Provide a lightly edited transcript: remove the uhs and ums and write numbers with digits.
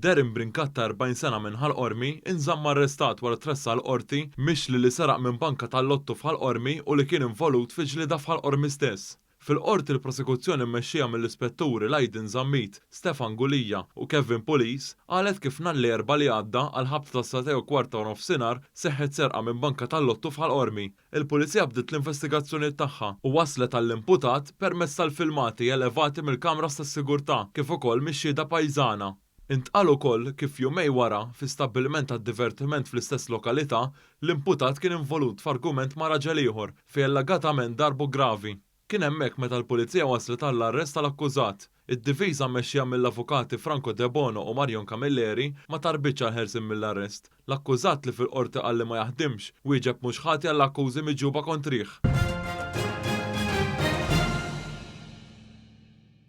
Darren Brincat ta' 40 sena minn Ħal Qormi inżamm arrestat wara tressaq l-Qorti mixli li seraq minn banka tal-lottu f'Ħal Qormi u li kien involut fi ġlieda f'Ħal Qormi stess. Fil-Qorti l-prosekuzzjoni mmexxija mill-Ispetturi Lydon Zammit, Stefan Gulia u Kevin Pulis qalet kif nhar l-Erbgħa li għadda għall-ħabta tas-sagħtejn u kwart ta' nofsinhar seħħet serqa minn banka tal-lottu f'Ħal Qormi. Il-Pulizija bdiet l-investigazzjonijiet tagħha u waslet għall-imputat permezz tal-filmati elevati mill-kameras tas-sigurtà kif ukoll mix-xhieda pajżana. Intqal ukoll kif jumejn wara, fi stabbiliment tad-divertiment fl-istess lokalità, l-imputat kien involut f'argument ma' raġel ieħor fejn allegatament darbu gravi. Kien hemmhekk meta l-Pulizija waslet għall-arrest tal-akkużat. Id-difiża mmexxija mill-avukati Franco Debono u Marion Camilleri ma tarbitx għall-ħelsien mill-arrest. L-akkużat li fil-Qorti qal li ma jaħdimx, wieġeb mhux ħati għall-akkużi miġjuba kontrih.